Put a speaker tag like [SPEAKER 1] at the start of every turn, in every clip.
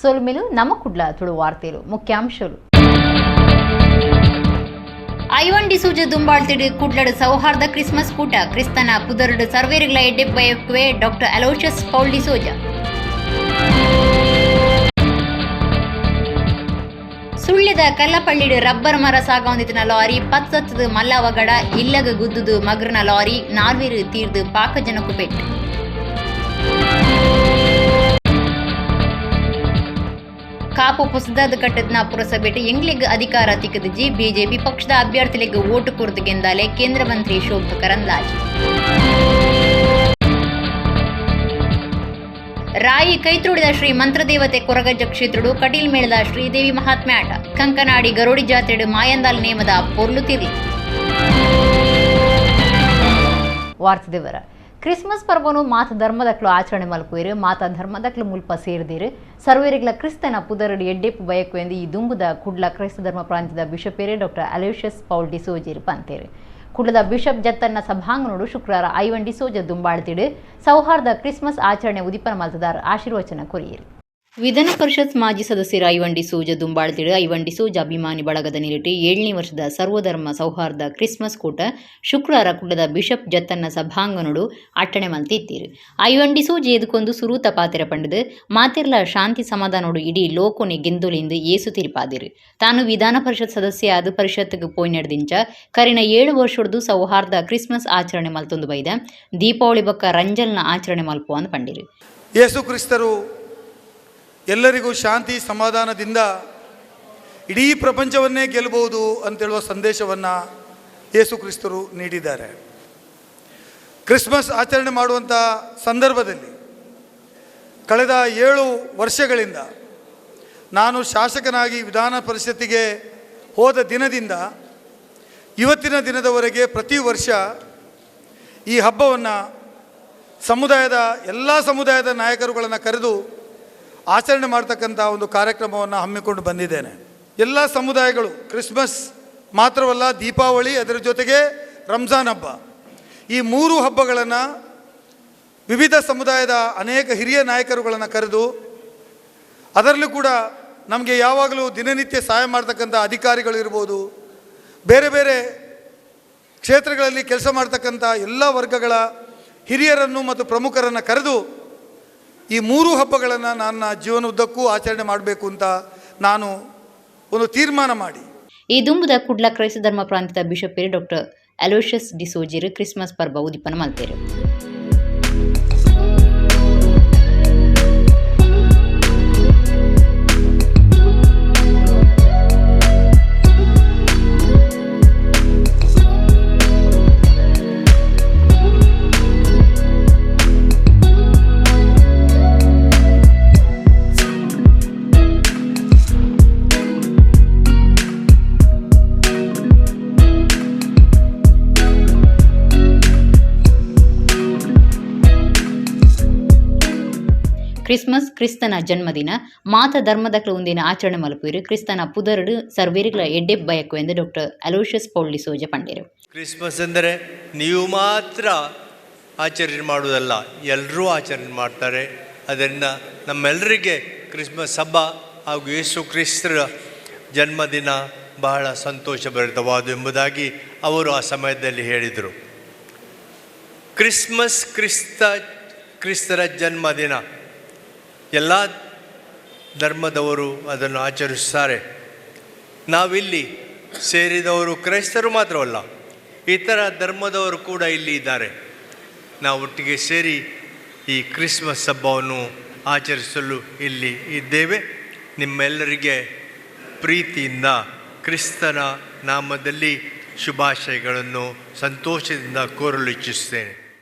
[SPEAKER 1] ಸೊಲ್ಮೆಲು ನಮ್ಮ ಕುಡ್ಲ ತುಳು ವಾರ್ತೆಲು ಮುಖ್ಯಾಂಶಗಳು. ಐವನ್ ಡಿಸೂಜ ದುಂಬಾಳ್ತಿಡು ಕುಡ್ಲಡು ಸೌಹಾರ್ದ ಕ್ರಿಸ್ಮಸ್ ಕೂಟ. ಕ್ರಿಸ್ತನ ಪುದರುಡು ಸರ್ವೇರುಗಳ ಎಡ್ಡೆ ಡಾಕ್ಟರ್ ಅಲೋಷಿಯಸ್ ಪೌಲ್ ಡಿಸೋಜ. ಸುಳ್ಯದ ಕಲ್ಲಪಳ್ಳಿಡು ರಬ್ಬರ್ ಮರ ಸಾಗವಂದಿತ್ತಿನ ಲಾರಿ ಪತ್ತತ್ತದು ಮಲ್ಲವಗಡ ಇಲ್ಲಗ ಗುದ್ದುದು ಮಗ್ರನ ಲಾರಿ ನಾಲ್ವೇರು ತೀರ್ದು ಪಾಕ ಜನಕು ಪೆಟ್ಟು. ಕಾಪು ಪುಸದಾದ ಕಟ್ಟದ್ನ ಪುರಸಭೆಟ್ ಎಂಗ್ಲಿಗ್ ಅಧಿಕಾರ ತಿಕ್ಕದಿಜಿ. ಬಿಜೆಪಿ ಪಕ್ಷದ ಅಭ್ಯರ್ಥಿಗಳಿಗೆ ಓಟು ಕೊರ್ದು ಗೆಂದಾಲೆ ಕೇಂದ್ರ ಮಂತ್ರಿ ಶೋಭಾ ಕರಂದ್ಲಾಜೆ. ರಾಯಿ ಕೈತೋಡಿದ ಶ್ರೀ ಮಂತ್ರದೇವತೆ ಕೊರಗಜ್ಜ ಕ್ಷೇತ್ರಡು ಕಟೀಲ್ ಮೇಳದ ಶ್ರೀದೇವಿ ಮಹಾತ್ಮೆ ಆಟ. ಕಂಕನಾಡಿ ಗರೋಡಿ ಜಾತ್ರೆಡು ಮಾಯಂದಾಲ್ ನೇಮದ ಪೊರ್ಲು ತಿರ್ಲಿ. ವಾರ್ತೆದೇವರ ಕ್ರಿಸ್ಮಸ್ ಪರ್ವನು ಮಾತ ಧರ್ಮದಕ್ಲು ಆಚರಣೆ ಮಲ್ಪುವೆರು. ಮಾತ ಧರ್ಮದಕ್ಲು ಮುಲ್ಪ ಸೇರ್ದಿರು. ಸರ್ವೇರಿಗ್ಲ ಕ್ರಿಸ್ತನ ಪುದರುಡು ಎಡ್ಡೆಪ್ಪು ಬಯಕು ಎಂದು ಈ ದುಂಬುದ ಕುಡ್ಲ ಕ್ರೈಸ್ತ ಧರ್ಮ ಪ್ರಾಂತ್ಯದ ಬಿಷಪೇರೆ ಡಾಕ್ಟರ್ ಅಲೋಷಿಯಸ್ ಪೌಲ್ ಡಿಸೋಜೇರು ಪಂತೇರು. ಕುಡ್ಲದ ಬಿಷಪ್ ಜತ್ತನ್ನ ಸಭಾಂಗಣೋಡು ಶುಕ್ರವಾರ ಐವನ್ ಡಿಸೋಜ ದುಂಬಾಳ್ತಿಡು ಸೌಹಾರ್ದ ಕ್ರಿಸ್ಮಸ್ ಆಚರಣೆ ಉದಿಪನ ಮಲ್ತದಾರ್ ಆಶೀರ್ವಚನ ಕೊರಿಯರು. ವಿಧಾನ ಪರಿಷತ್ ಮಾಜಿ ಸದಸ್ಯರು ಐವನ್ ಡಿಸೋಜ ದುಂಬಾಳ್ತಿಡು ಐವನ್ ಡಿಸೋಜ ಅಭಿಮಾನಿ ಬಳಗದ ನಿರಿಟಿ 7ನೇ ವರ್ಷದ ಸರ್ವಧರ್ಮ ಸೌಹಾರ್ದ ಕ್ರಿಸ್ಮಸ್ ಕೂಟ ಶುಕ್ರವಾರ ಕುಡ್ಲದ ಬಿಷಪ್ ಜತ್ತನ್ನ ಸಭಾಂಗಣೋಡು ಅಟ್ಟಣೆ ಮಲ್ತಿತ್ತೀರು. ಐವನ್ ಡಿಸೋಜ ಎದುಕೊಂದು ಸುರೂತ ಪಾತಿರ ಪಂಡದು ಮಾತಿರ್ಲ ಶಾಂತಿ ಸಮಾಧಾನೋಡು ಇಡೀ ಲೋಕೊನೆ ಗೆಂದೊಲಿಂದು ಏಸು ತಿರಿಪಾದಿರು. ತಾನು ವಿಧಾನ ಪರಿಷತ್ ಸದಸ್ಯ ಆದ ಪರಿಷತ್ಗೆ ಪೋಯ್ ನಡೆದಿಂಚ ಕರಿನ 7 ವರ್ಷಡ್ದು ಸೌಹಾರ್ದ ಕ್ರಿಸ್ಮಸ್ ಆಚರಣೆ ಮಲ್ತೊಂದು ಬೈದ. ದೀಪಾವಳಿ ಬೊಕ್ಕ ರಂಜಲ್ನ ಆಚರಣೆ ಮಲ್ಪು ಅಂದ್ ಪಂಡಿರು.
[SPEAKER 2] ಯೇಸು ಕ್ರಿಸ್ತರು ಎಲ್ಲರಿಗೂ ಶಾಂತಿ ಸಮಾಧಾನದಿಂದ ಇಡೀ ಪ್ರಪಂಚವನ್ನೇ ಗೆಲ್ಲಬಹುದು ಅಂತೇಳುವ ಸಂದೇಶವನ್ನು ಯೇಸು ಕ್ರಿಸ್ತರು ನೀಡಿದ್ದಾರೆ. ಕ್ರಿಸ್ಮಸ್ ಆಚರಣೆ ಮಾಡುವಂಥ ಸಂದರ್ಭದಲ್ಲಿ ಕಳೆದ 7 ವರ್ಷಗಳಿಂದ ನಾನು ಶಾಸಕನಾಗಿ ವಿಧಾನ ಪರಿಷತ್ತಿಗೆ ಹೋದ ದಿನದಿಂದ ಇವತ್ತಿನ ದಿನದವರೆಗೆ ಪ್ರತಿ ವರ್ಷ ಈ ಹಬ್ಬವನ್ನು ಸಮುದಾಯದ ಎಲ್ಲ ಸಮುದಾಯದ ನಾಯಕರುಗಳನ್ನು ಕರೆದು ಆಚರಣೆ ಮಾಡ್ತಕ್ಕಂಥ ಒಂದು ಕಾರ್ಯಕ್ರಮವನ್ನು ಹಮ್ಮಿಕೊಂಡು ಬಂದಿದ್ದೇನೆ. ಎಲ್ಲ ಸಮುದಾಯಗಳು ಕ್ರಿಸ್ಮಸ್ ಮಾತ್ರವಲ್ಲ, ದೀಪಾವಳಿ, ಅದರ ಜೊತೆಗೆ ರಂಜಾನ್ ಹಬ್ಬ, ಈ 3 ಹಬ್ಬಗಳನ್ನು ವಿವಿಧ ಸಮುದಾಯದ ಅನೇಕ ಹಿರಿಯ ನಾಯಕರುಗಳನ್ನು ಕರೆದು ಅದರಲ್ಲೂ ಕೂಡ ನಮಗೆ ಯಾವಾಗಲೂ ದಿನನಿತ್ಯ ಸಹಾಯ ಮಾಡ್ತಕ್ಕಂಥ ಅಧಿಕಾರಿಗಳು ಇರ್ಬೋದು, ಬೇರೆ ಬೇರೆ ಕ್ಷೇತ್ರಗಳಲ್ಲಿ ಕೆಲಸ ಮಾಡ್ತಕ್ಕಂಥ ಎಲ್ಲ ವರ್ಗಗಳ ಹಿರಿಯರನ್ನು ಮತ್ತು ಪ್ರಮುಖರನ್ನು ಕರೆದು ಈ 3 ಹಬ್ಬಗಳನ್ನು ನನ್ನ ಜೀವನೋದ್ದಕ್ಕೂ ಆಚರಣೆ ಮಾಡಬೇಕು ಅಂತ ನಾನು ಒಂದು ತೀರ್ಮಾನ ಮಾಡಿ.
[SPEAKER 1] ಈ ದುಂಬುದ ಕುಡ್ಲ ಕ್ರೈಸ್ತ ಧರ್ಮ ಪ್ರಾಂತ್ಯದ ಬಿಷಪ್ ಡಾಕ್ಟರ್ ಅಲೋಷಿಯಸ್ ಡಿಸೋಜಿರು ಕ್ರಿಸ್ಮಸ್ ಪರ್ವ ಉದಿಪನ ಮಲ್ತೇರು. ಕ್ರಿಸ್ಮಸ್ ಕ್ರಿಸ್ತನ ಜನ್ಮದಿನ ಮಾತ ಧರ್ಮದಕ್ಲು ಒಂದಿನ ಆಚರಣೆ ಮಲ್ಪುವಿರು. ಕ್ರಿಸ್ತನ ಪುದರುಡು ಸರ್ವೇರುಗಳ ಎಡ್ಡೆ ಬಯಕು ಎಂದು ಡಾಕ್ಟರ್ ಅಲೋಷಿಯಸ್ ಪೌಲ್ ಡಿಸೋಜ ಪಂಡೇರು.
[SPEAKER 3] ಕ್ರಿಸ್ಮಸ್ ಅಂದರೆ ನೀವು ಮಾತ್ರ ಆಚರಣೆ ಮಾಡುವುದಲ್ಲ, ಎಲ್ಲರೂ ಆಚರಣೆ ಮಾಡ್ತಾರೆ. ಅದರಿಂದ ನಮ್ಮೆಲ್ಲರಿಗೆ ಕ್ರಿಸ್ಮಸ್ ಹಬ್ಬ ಹಾಗೂ ಯೇಸು ಕ್ರಿಸ್ತರ ಜನ್ಮದಿನ ಬಹಳ ಸಂತೋಷಭರಿತವಾದ ಎಂಬುದಾಗಿ ಅವರು ಆ ಸಮಯದಲ್ಲಿ ಹೇಳಿದರು. ಕ್ರಿಸ್ಮಸ್ ಕ್ರಿಸ್ತರ ಜನ್ಮದಿನ, ಎಲ್ಲ ಧರ್ಮದವರು ಅದನ್ನು ಆಚರಿಸ್ತಾರೆ. ನಾವಿಲ್ಲಿ ಸೇರಿದವರು ಕ್ರೈಸ್ತರು ಮಾತ್ರವಲ್ಲ, ಇತರ ಧರ್ಮದವರು ಕೂಡ ಇಲ್ಲಿ ಇದ್ದಾರೆ. ನಾವು ಒಟ್ಟಿಗೆ ಸೇರಿ ಈ ಕ್ರಿಸ್ಮಸ್ ಹಬ್ಬವನ್ನು ಆಚರಿಸಲು ಇಲ್ಲಿ ಇದ್ದೇವೆ. ನಿಮ್ಮೆಲ್ಲರಿಗೆ ಪ್ರೀತಿಯಿಂದ ಕ್ರಿಸ್ತನ ನಾಮದಲ್ಲಿ ಶುಭಾಶಯಗಳನ್ನು ಸಂತೋಷದಿಂದ ಕೋರಲು ಇಚ್ಛಿಸುತ್ತೇನೆ.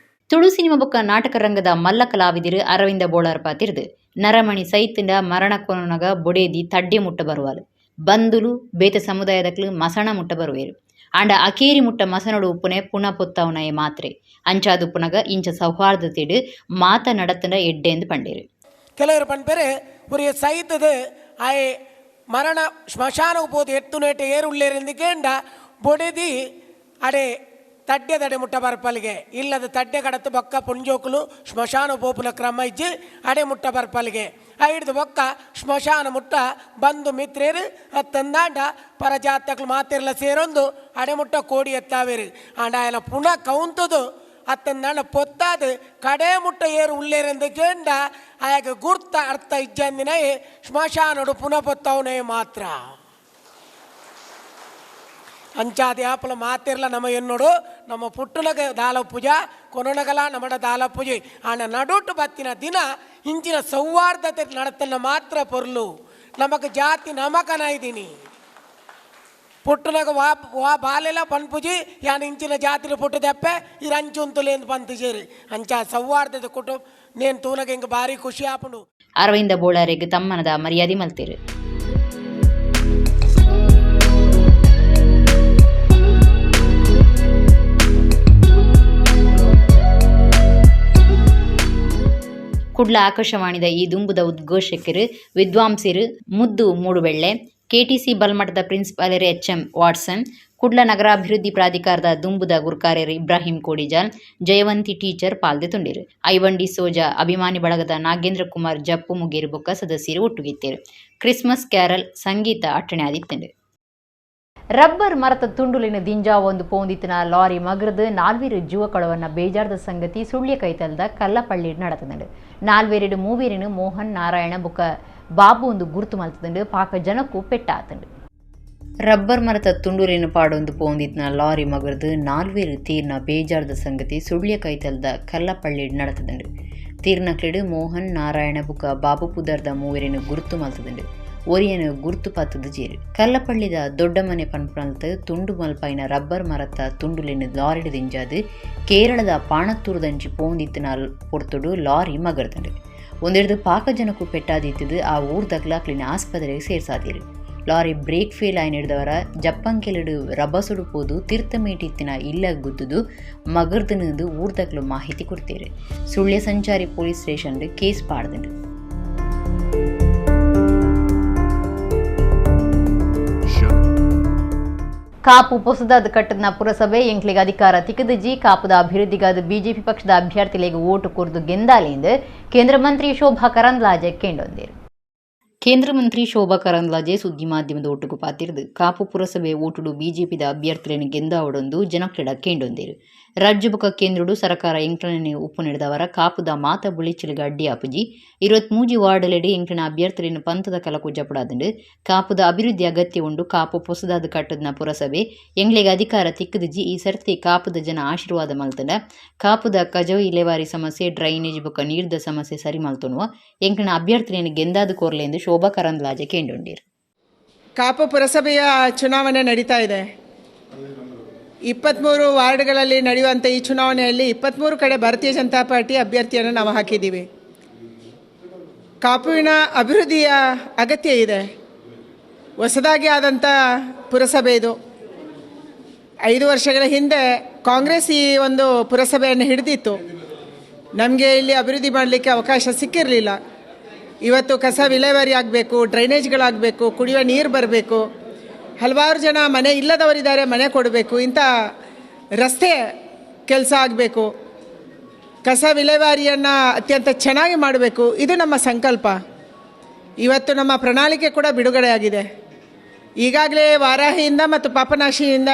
[SPEAKER 1] ತುಳು ಸಿನಿಮಾ ಬೊಕ್ಕ ನಾಟಕ ರಂಗದ ಮಲ್ಲ ಕಲಾವಿದರು ಅರವಿಂದ ಬೋಳಾರ್ ಪಾತಿರ್ದು ನರಮಣಿ ಸೈತಂಡ ಮರಣ ಕೊನೊನಗ ಬೊಡೇದಿ ತಡ್ಡೆ ಮುಟ್ಟ ಬರುವಾಲು ಬಂದುಲು ಬೇತೆ ಸಮುದಾಯದಕ್ಲು ಮಸಣ ಮುಟ್ಟ ಬರುವೇರು. ಆಂಡ ಅಕೇರಿ ಮುಟ್ಟ ಮಸನಡು ಉಪ್ಪುನೆ ಪುಣ ಪೊತ್ತವನಯ ಮಾತ್ರೆ ಅಂಚಾದು ಪುನಗ ಇಂಚ ಸೌಹಾರ್ದತೆಡು ಮಾತ ನಡತನ ಎಡ್ಡೆ ಎಂದು ಪಂಡೇರು.
[SPEAKER 4] ಕೆಲವರು ಪನ್ಪೆರೆ ಒರಿಯ ಸೈತದ ಆಯೆ ಮರಣ ಸ್ಮಶಾನ ಪೋದು ಎತ್ತು ನೇಟೆ ಏರುಳ್ಳೇರೆಂದು ಕೇಂಡ ಬೊಡೆದಿ ಅಡೆ ತಡ್ಡೆ ತಡೆ ಮುಟ್ಟ ಬರ್ಪಲಿಗೆ ಇಲ್ಲದ ತಡ್ಡೆ ಕಡத்து ಬೊಕ್ಕ ಪುಂಜೋಕುಲು ಸ್ಮಶಾನ ಪೋಪುನ ಕ್ರಮ ಇಜ್ಜಿ ಅಡೆ ಮುಟ್ಟ ಬರ್ಪಲಿಗೆ. ಐಡ್ದು ಬೊಕ್ಕ ಸ್ಮಶಾನ ಮುಟ್ಟ ಬಂಧು ಮಿತ್ರೇರು ಅತ್ತಂದಾಂಡ ಪರಜಾತಕ್ಲು ಮಾತಿರ್ಲ ಸೇರೊಂದು ಅಡೆಮುಟ್ಟ ಕೋಡಿ ಎತ್ತಾವೇರು. ಆಂಡ ಆಯನ ಪುನಃ ಕೌಂತದು ಅತ್ತಂದಾಂಡ ಪೊತ್ತಾದು ಕಡೆ ಮುಟ್ಟ ಏರು ಉಳ್ಳೇರೆಂದು ಕೇಂಡ ಆಯಾಗ ಗುರ್ತ ಅರ್ಥ ಇಜ್ಜಂದಿನ ಸ್ಮಶಾನಡು ಪುನಃ ಪೊತ್ತವನೇ ಮಾತ್ರ. ಅಂಚಾದಿ ಆಪಲ ಮಾತಿರ್ಲ ನಮ್ಮ ಎನ್ನೋಡು ನಮ್ಮ ಪುಟ್ಟುನಗ ದಾಲ ಪೂಜಾ ಕೊನೊನಗಲ ನಮ್ಮಡ ದಾಲ ಪೂಜೆ ಆನ ನಡುಟು ಬತ್ತಿನ ದಿನ ಇಂಚಿನ ಸೌಹಾರ್ದತೆ ನಡತನ್ನ ಮಾತ್ರ ಪೊರ್ಲು. ನಮಗ ಜಾತಿ ನಮಕನ ಇದ್ದೀನಿ ಪುಟ್ಟುನಗ ವಾ ವಾ ಬಾಲೆಲ ಪನ್ಪುಜಿ ಯಾನ್ ಇಂಚಿನ ಜಾತಿನ ಪುಟ್ಟದಪ್ಪೆ ಇರು ಅಂಚುಂತುಲೇಂದು ಪಂತು ಸೇರಿ ಅಂಚ ಸೌಹಾರ್ದತೆ ಕುಟುಂಬ ನೇನು ತೂನಗ ಹಿಂಗೆ ಭಾರಿ ಖುಷಿ ಆಪುಂಡು.
[SPEAKER 5] ಅರವಿಂದ ಬೋಳಾರೆಗ್ ತಮ್ಮನದ ಮರ್ಯಾದೆ ಮಲ್ತೇರು. ಕುಡ್ಲ ಆಕಾಶವಾಣಿದ ಈ ದುಂಬುದ ಉದ್ಘೋಷಕರು ವಿದ್ವಾಂಸರು ಮುದ್ದು ಮೂಡುಬೆಳ್ಳೆ, ಕೆಟಿಸಿ ಬಲ್ಮಠದ ಪ್ರಿನ್ಸಿಪಾಲರು ಎಚ್.ಎಂ. ವಾಟ್ಸನ್, ಕುಡ್ಲ ನಗರಾಭಿವೃದ್ಧಿ ಪ್ರಾಧಿಕಾರದ ದುಂಬುದ ಗುರ್ಕಾರ್ಯರು ಇಬ್ರಾಹಿಂ ಕೋಡಿಜಾಲ್, ಜಯವಂತಿ ಟೀಚರ್ ಪಾಲ್ದೆ ತುಂಡಿರು. ಐವಂಡಿ ಸೋಜಾ ಅಭಿಮಾನಿ ಬಳಗದ ನಾಗೇಂದ್ರ ಕುಮಾರ್ ಜಪ್ಪು ಮುಗೇರು ಬೊಕ್ಕ ಸದಸ್ಯರು ಒಟ್ಟುಗಿತ್ತೇರು. ಕ್ರಿಸ್ಮಸ್ ಕ್ಯಾರಲ್ ಸಂಗೀತ ಅಟ್ಟಣೆ ಆದಿತ್ತಂಡು.
[SPEAKER 1] ರಬ್ಬರ್ ಮರತ ತುಂಡುಲಿನ ದಿಂಜಾ ಒಂದು ಪೋಂದಿತ್ತಿನ ಲಾರಿ ಮಗರದು ನಾಲ್ವೀರು ಜೀವಕಳವನ್ನ ಬೇಜಾರದ ಸಂಗತಿ ಸುಳ್ಯ ಕೈತಲ್ದ ಕಲ್ಲಪಳ್ಳಿ நடத்துதுண்டு. ನಾಲ್ವೇರಿಡು ಮೂವೀರಿನ ಮೋಹನ್ ನಾರಾಯಣ ಬುಕ್ಕ ಬಾಬು ಒಂದು ಗುರುತು ಮಲ್ತದುಂಡು. ಪಾಕ ಜನಕ್ಕೂ ಪೆಟ್ಟಾತುಂಡು.
[SPEAKER 5] ರಬ್ಬರ್ ಮರತ ತುಂಡುಲಿನ ಪಾಡೊಂದು ಪೋಂದಿತ್ತಿನ ಲಾರಿ ಮಗರದು ನಾಲ್ವೇರು ತೀರ್ನ ಬೇಜಾರದ ಸಂಗತಿ ಸುಳ್ಯ ಕೈತಲ್ದ ಕಲ್ಲಪಳ್ಳಿ நடத்துதுண்டு. ತೀರ್ನಕ್ಲಿಡು ಮೋಹನ್ ನಾರಾಯಣ ಬುಕ್ಕ ಬಾಬು ಪುದರ್ದ ಮೂವೀರಿನ ಗುರುತು ಮಲ್ತದುಂಡು. ಒರಿಯನು ಗುರ್ತು ಪತ್ತದ ಜೇರು. ಕಲ್ಲಪಳ್ಳಿದ ದೊಡ್ಡಮನೆ ಪನ್ಪನಲ್ತ ತುಂಡು ಮಲ್ಪಾಯಿನ ರಬ್ಬರ್ ಮರತ ತುಂಡುಲಿನ ಲಾರಿಡು ದಿಂಜಾದು ಕೇರಳದ ಪಾಣತ್ತೂರುದಂಚಿ ಪೋಂದಿತ್ತಿನ ಪೊರ್ತುಡು ಲಾರಿ ಮಗರ್ದಂಡು. ಒಂದೆರಡು ಪಾಕ ಜನಕ್ಕೂ ಪೆಟ್ಟಾದಿತ್ತದು ಆ ಊರ್ದಗ್ಲಾಕ್ಲಿನ ಆಸ್ಪತ್ರೆಗೆ ಸೇರ್ಸಾದಿರು. Lorry brake fail ಆಯ್ನ ಹಿಡ್ದವರ ಜಪ್ಪಂಕೆಲಡು ರಬ್ಬಸುಡು ಪೋದು ತೀರ್ಥಮೇಟಿತ್ತಿನ ಇಲ್ಲ ಗುದ್ದುದು ಮಗರ್ದನದು ಊರ್ದಗ್ಲು ಮಾಹಿತಿ ಕೊಡ್ತೇರು. ಸುಳ್ಯ ಸಂಚಾರಿ police station case ಪಾಡ್ದಂಡು.
[SPEAKER 1] ಕಾಪು ಪೊಸದಾದ ಕಟ್ಟದ ಪುರಸಭೆ ಎಂಕ್ಲಿಗೆ ಅಧಿಕಾರ ತಿಕ್ಕದಜಿ ಕಾಪುದ ಅಭಿವೃದ್ಧಿಗಾದ ಬಿಜೆಪಿ ಪಕ್ಷದ ಅಭ್ಯರ್ಥಿಗಳಿಗೆ ಓಟು ಕೊರ್ದು ಗೆಂದಾಲೆಂದು ಕೇಂದ್ರ ಮಂತ್ರಿ ಶೋಭಾ ಕರಂದ್ಲಾಜೆ ಕೇಂಡೊಂದಿರು.
[SPEAKER 5] ಕೇಂದ್ರ ಮಂತ್ರಿ ಶೋಭಾ ಕರಂದ್ಲಾಜೆ ಸುದ್ದಿ ಮಾಧ್ಯಮದ ಒಟ್ಟುಗು ಪಾತಿರ್ದು ಕಾಪು ಪುರಸಭೆ ಓಟುಡು ಬಿಜೆಪಿದ ಅಭ್ಯರ್ಥಿಗಳನ್ನು ಗೆಂದಾವಡೊಂದು ಜನಕ್ಲೆಡ ಕೇಂಡೊಂದಿರು. ರಾಜ್ಯ ಬೊಕ ಕೇಂದ್ರಡು ಸರಕಾರ ಎಂಕ್ಲನೆ ಉಪ್ಪು ನಡೆದವರ ಕಾಪುದ ಮಾತ ಬುಳಿಚಿಲ್ಗ ಅಡ್ಡಿ ಆಪುಜಿ 23 ವಾರ್ಡಲೆಡೆ ಎಂಕ್ಲನ ಅಭ್ಯರ್ಥಿಗಳನ್ನು ಪಂಥದ ಕಲಕು ಜಪಡಾದಂಡು. ಕಾಪುದ ಅಭಿವೃದ್ಧಿ ಅಗತ್ಯ ಉಂಡು. ಕಾಪು ಪೊಸದಾದ ಕಟ್ಟದನ ಪುರಸಭೆ ಎಂಗ್ಲೆಗೆ ಅಧಿಕಾರ ತಿಕ್ಕದಜಿ ಈ ಸರ್ತಿ ಕಾಪುದ ಜನ ಆಶೀರ್ವಾದ ಮಲ್ತಂಡ. ಕಾಪುದ ಕಜವು ಇಲೇವಾರಿ ಸಮಸ್ಯೆ, ಡ್ರೈನೇಜ್ ಬೊಕ ನೀರ್ದ ಸಮಸ್ಯೆ ಸರಿ ಮಲ್ತೊನುವ ಎಂಕ್ಲನ ಅಭ್ಯರ್ಥಿಯನ್ನು ಗೆಂದಾದ ಕೋರ್ಲೆ ಎಂದು ಶೋಭಾ ಕರಂದ್ಲಾಜೆ ಕೇಂಡೊಂಡಿರು.
[SPEAKER 6] ಕಾಪು ಪುರಸಭೆಯ ಚುನಾವಣೆ ನಡೀತಾ ಇದೆ. 23 ವಾರ್ಡ್ಗಳಲ್ಲಿ ನಡೆಯುವಂಥ ಈ ಚುನಾವಣೆಯಲ್ಲಿ 23 ಕಡೆ ಭಾರತೀಯ ಜನತಾ ಪಾರ್ಟಿ ಅಭ್ಯರ್ಥಿಯನ್ನು ನಾವು ಹಾಕಿದ್ದೀವಿ. ಕಾಪುವಿನ ಅಭಿವೃದ್ಧಿಯ ಅಗತ್ಯ ಇದೆ. ಹೊಸದಾಗಿ ಆದಂಥ ಪುರಸಭೆ ಇದು. 5 ವರ್ಷಗಳ ಹಿಂದೆ ಕಾಂಗ್ರೆಸ್ ಈ ಒಂದು ಪುರಸಭೆಯನ್ನು ಹಿಡಿದಿತ್ತು. ನಮಗೆ ಇಲ್ಲಿ ಅಭಿವೃದ್ಧಿ ಮಾಡಲಿಕ್ಕೆ ಅವಕಾಶ ಸಿಕ್ಕಿರಲಿಲ್ಲ. ಇವತ್ತು ಕಸ ವಿಲೇವಾರಿ ಆಗಬೇಕು, ಡ್ರೈನೇಜ್ಗಳಾಗಬೇಕು, ಕುಡಿಯುವ ನೀರು ಬರಬೇಕು, ಹಲವಾರು ಜನ ಮನೆ ಇಲ್ಲದವರಿದ್ದಾರೆ, ಮನೆ ಕೊಡಬೇಕು, ಇಂಥ ರಸ್ತೆ ಕೆಲಸ ಆಗಬೇಕು, ಕಸ ವಿಲೇವಾರಿಯನ್ನು ಅತ್ಯಂತ ಚೆನ್ನಾಗಿ ಮಾಡಬೇಕು. ಇದು ನಮ್ಮ ಸಂಕಲ್ಪ. ಇವತ್ತು ನಮ್ಮ ಪ್ರಣಾಳಿಕೆ ಕೂಡ ಬಿಡುಗಡೆಯಾಗಿದೆ. ಈಗಾಗಲೇ ವಾರಾಹಿಯಿಂದ ಮತ್ತು ಪಾಪನಾಶಿಯಿಂದ